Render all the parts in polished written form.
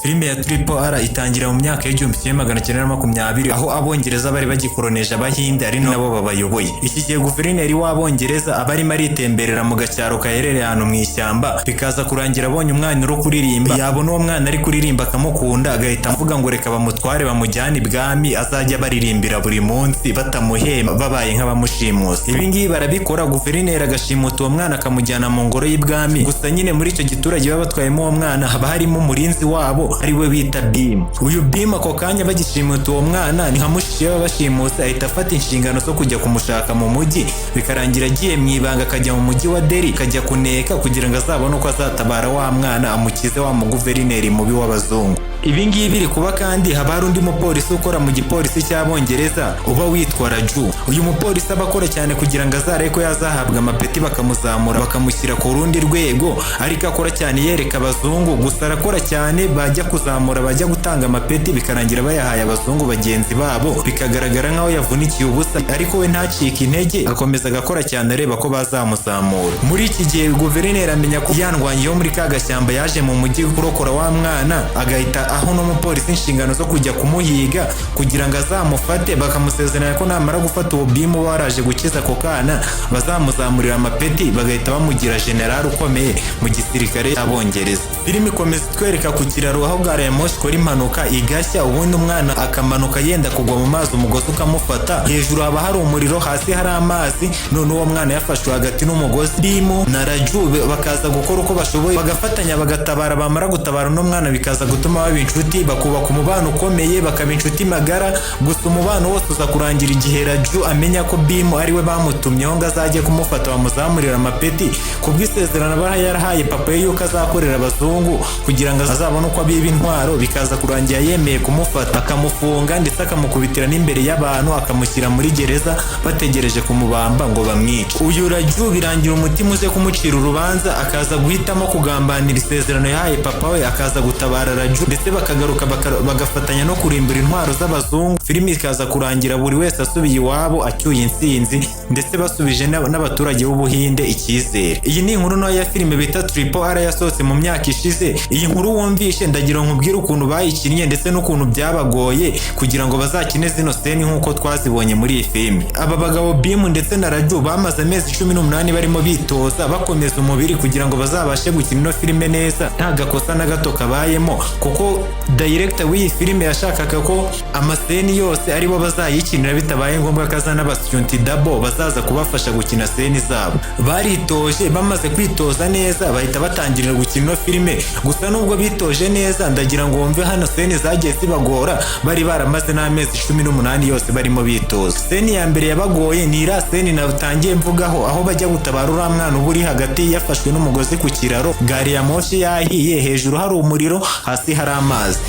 Filime ya Triple R itangira mu myaka y'1920, aho Abongereza bari bagikoroneje Abahinde, ari nabo babayoboye. Iki gihe guverineri w'Abongereza aba arimo aritemberera mu gacyaro kaherereye ahantu mu ishyamba, bikaza kurangira abonye umwana uri kuririmba. Yabona uwo mwana ari kuririmba akamukunda, agahita avuga ngo reka bamutware bamujyane ibwami, azajya baririmbira buri munsi batamuhemba, babaye nk'abamushimusa. Ibi ngibi barabikora, guverineri agashimuta uwo mwana akamujyana mu ngoro y'ibwami. Gusa nyine muri icyo giturage baba batwayemo uwo mwana haba harimo umurinzi wabo, ari we bita Bim. Uyu Bim, ako kanya bagishimuta uwo mwana, ni nka mushiki we bashimuse, ahita afata inshingano zo kujya kumushaka mu mujyi. Bikarangira agiye mu ibanga, akajya mu mujyi wa Delhi, akajya kuneka kugira ngo azabone uko azatabara wa mwana, amukize wa muguverineri mubi w'abazungu. Ibi ngibi biri kuba kandi haba hari undi mupolisi ukora mu gipolisi cy'Abongereza uba witwa Raju. Uyu mupolisi aba akora cyane kugira ngo azarebe ko yazahabwa amapeti, bakamuzamura bakamushyira ku rundi rwego, ariko akora cyane yereka abazungu. Gusa arakora cyane, bajya kuzamura, bajya gutanga amapeti, bikarangira bayahaye abazungu bagenzi babo, bikagaragara nk'aho yavunikiye ubusa. Ariko we ntacike intege, akomeza agakora cyane areba ko bazamuzamura. Muri iki gihe guverineri amenya ko yandwanye yo muri ka gashyamba yaje mu mujyi kurokora wa mwana, agahita aho uno mupolisi inshingano zo kujya kumuhiga kugira ngo azamufate. Bakamusezeranya ko namara gufata uwo Bimu uba waraje gukiza ako kana, bazamuzamurira amapeti, bagahita bamugira general ukomeye mu gisirikare cy'Abongereza. Filime ikomeza itwereka ku kiraro aho gari ya moshi ikora impanuka igashya, ubundi umwana akamanuka yenda kugwa mu mazi, umugozi ukamufata. Hejuru haba hari umuriro, hasi hari amazi, none uwo mwana yafashwe hagati n'umugozi. Bimu na Raju bakaza gukora uko bashoboye, bagafatanya bagatabara. Bamara gutabara uno mwana, bikaza gutuma baba inshuti, bakubaka umubano ukomeye, bakaba inshuti magara. Gusa umubano wose uza kurangira igihe Raju amenya ko Bimu ari we bamutumyeho ngo azajye kumufata bamuzamurira amapeti, kubw'isezerano aba yarahaye papa we yuko azakorera abazungu kugira ngo azabone uko abiba intwaro. Bikaza kurangira yemeye kumufata, akamufunga, ndetse akamukubitira n'imbere y'abantu, akamushyira muri gereza bategereje kumubamba ngo bamwice. Uyu Raju birangira umutima uze kumucira urubanza, akaza guhitamo kugambanira isezerano yahaye papa we, akaza gutabara Raju, ndetse bakagaruka bagafatanya no kurimbura intwaro z'abazungu. Filimi ikaza kurangira buri wese asubiye iwabo acyuye intsinzi, ndetse basubije n'abaturage b'Ubuhinde icyizere. Iyi ni inkuru ntoya ya filime bita Triple R yasohotse mu myaka ishize. Iyi nkuru wumvishe, ndagira ngo nkubwire ukuntu bayikinnye ndetse n'ukuntu byabagoye kugira ngo bazakine zino scene nk'uko twazibonye muri iyi filime. Aba bagabo Bimu ndetse na Raju bamaze amezi 18 barimo bitoza, bakomeza umubiri kugira ngo bazabashe gukina ino filime neza nta gakosa na gato kabayemo, kuko director w'iyi filime yashakaga ko ama scene yose aribo bazayikinira, bitabaye ngombwa ko azana aba stunt double bazaza kubafasha gukina scene zabo. Baritoje, bamaze kwitoza neza bahita batangirira gukina ino filime. Gusa nubwo bitoje neza, ndagira ngo wumve hano scene zagiye zibagora bari baramaze n'amezi 18 yose barimo bitoza. Scene ya mbere yabagoye ni iriya scene natangiye mvugaho, aho bajya gutabara uriya mwana uba uri hagati yafashwe n'umugozi ku kiraro, gari ya moshi yahiye, hejuru hari umuriro, hasi hari amazi.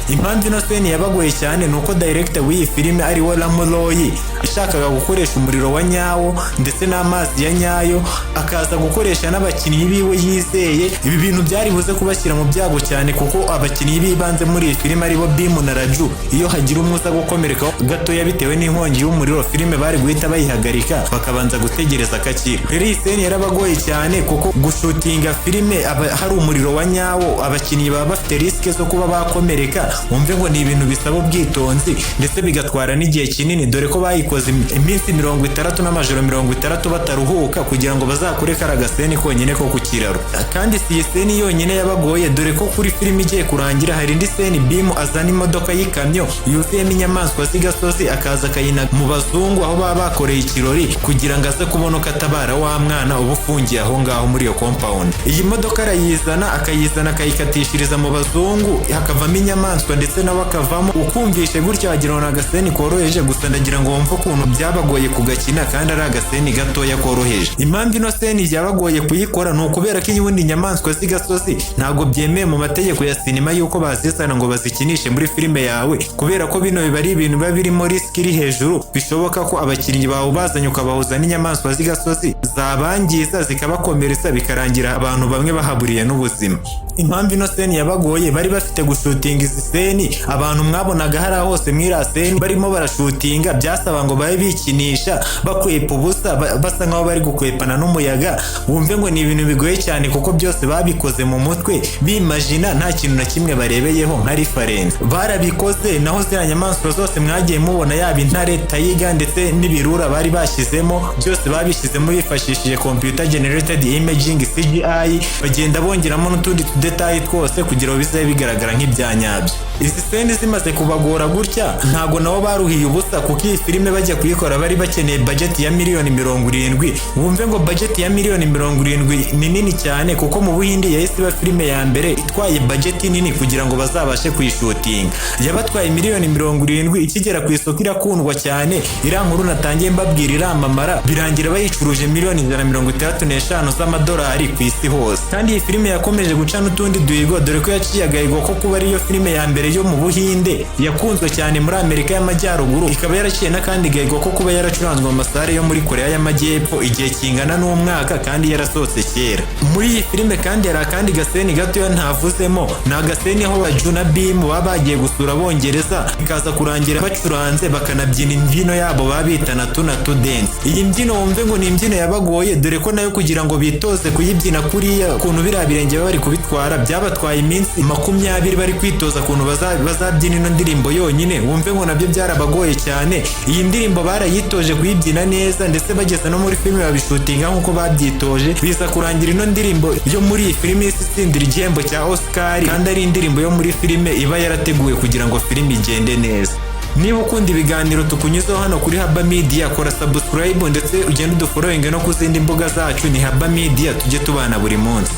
Impamvu ino scene yabagoye cyane ni uko director w'iyi filime, ari we Ram Roy, yashakaga gukoresha umuriro wa nyawo ndetse n'amazi ya nyayo, akaza gukoresha n'abakinnyi biwe yizeye. Ibi bintu byari buze kubashyira mu byago cyane, kuko abakinnyi b'ibanze muri iyi filime, aribo Bimu na Raju, iyo hagira umwe uza gukomereka gatoya bitewe n'inkongi y'umuriro, filime bari guhita bayihagarika, bakabanza gutegereza akakira. Rero iyi scene yarabagoye cyane, kuko gushutinga filime hari umuriro wa nyawo, abakinnyi baba bafite risque zo kuba bakomereka. Wumve ngo ni ibintu bisaba ubwitonzi ndetse bigatwara n'igihe kinini, dore ko bayikoze iminsi 60 n'amajoro 60 bataruhuka kugira ngo bazakore kariya ga scene konyine ko ku kiraro. Kandi si iyi scene yonyine yabagoye, dore ko kuri filime igiye kurangira hari indi scene Bimu azana imodoka y'ikamyo yuzuyemo inyamaswa z'igasozi, akaza akayina mu bazungu aho baba bakoreye ikirori, kugira ngo aze kubona uko atabara wa mwana uba ufungiye aho ngaho muri iyo compound. Iyi modoka arayizana, akayizana akayikatishiriza mu bazungu, hakavamo inyamaswa ndetse nawe akavamo. Ukumvishe gutya wagira ngo ni aga scene koroheje, gusa ndagira ngo wumve ukuntu byabagoye kugakina kandi ari aga scene gatoya koroheje. Impamvu ino scene byabagoye kuyikora ni ukubera ko ubundi inyamaswa z'igasozi ntabwo byemewe mu mategeko ya sinema yuko bazizana ngo bazikinishe muri filime yawe, kubera ko bino biba ari ibintu biba birimo risk iri hejuru. Bishoboka ko abakinnyi bawe bazanye ukabahuza n'inyamaswa z'igasozi zabangiza, zikabakomeretsa, bikarangira abantu bamwe bahaburiye n'ubuzima. Impamvu ino scene yabagoye, bari bafite gushutinga izi scene. Abantu mwabonaga hariya hose muri iriya scene barimo barashutinga, byasaba ngo babe bikinisha, bakwepa ubusa, basa nkaho bari gukwepana n'umuyaga. Wumve ngo ni ibintu bigoye cyane, kuko byose babikoze mu mutwe, bimajina, nta kintu na kimwe barebeyeho nka reference. Barabikoze. Naho ziriya nyamaswa zose mwagiye mubona, yaba intare, tiger ndetse n'ibirura bari bashyizemo, byose babishyizemo bifashishije computer generated imaging, CGI, bagenda bongeramo n'utundi tudétails twose kugira ngo bizabe bigaragara nk'ibya nyabyo. Izi scene zimaze kubagora gutya, ntago nabo baruhiye ubusa, kuko iyi filime bajya kuyikora bari bakeneye budget ya miliyoni 70. Wumve ngo budget ya miliyoni 70 ni nini cyane, kuko mu Buhindi yahise iba filime ya mbere itwaye budget nini kugira ngo bazabashe kuyishutinga. Yabatwaye miliyoni 70. Ikigera ku isoko irakundwa cyane. Iriya nkuru natangiye mbabwira iramamara, birangira bayicuruje miliyoni 165 z'amadolari ku isi hose. Kandi iyi filime yakomeje guca n'utundi duhigo, dore ko yaciye agahigo ko kuba ariyo filime ya mbere yo mu Buhinde yakunzwe cyane muri Amerika y'Amajyaruguru, ikaba yaraciye n'akandi gahigo ko kuba yaracuranzwe mu masalle yo muri Korea y'Amajyepfo igihe kingana n'umwaka kandi yarasohotse kera. Muri iyi filime kandi hari akandi gascene gatoya ntavuzemo. Ni agascene aho Raju na Bhim baba bagiye gusura Abongereza, bikaza kurangira bacuranze bakanabyina imbyino yabo baba bita Naatu Naatu dance. Iyi mbyino wumve ngo ni imbyino yabagoye, dore ko nayo kugira ngo bitoze kuyibyina kuriya ukuntu biriya birenge baba bari kubitwara, byabatwaye iminsi 20 bari kwitoza ukuntu bazabyina ino ndirimbo yonyine. Wumve ngo nabyo byarabagoye cyane. Iyi ndirimbo barayitoje kuyibyina neza, ndetse bageze no muri filime babishutinga nk'uko babyitoje. Biza kurangira ino ndirimbo yo muri iyi filime isi itsindira igihembo cya Oscar, kandi ari indirimbo yo muri filime iba yarateguwe kugira ngo filime igende neza. Niba ukunda ibiganiro tukunyuzeho hano kuri Haba Media, kora subscribe ndetse ugende udufollowinge no ku zindi mbuga zacu, ni Haba Media. Tujye tubana buri munsi.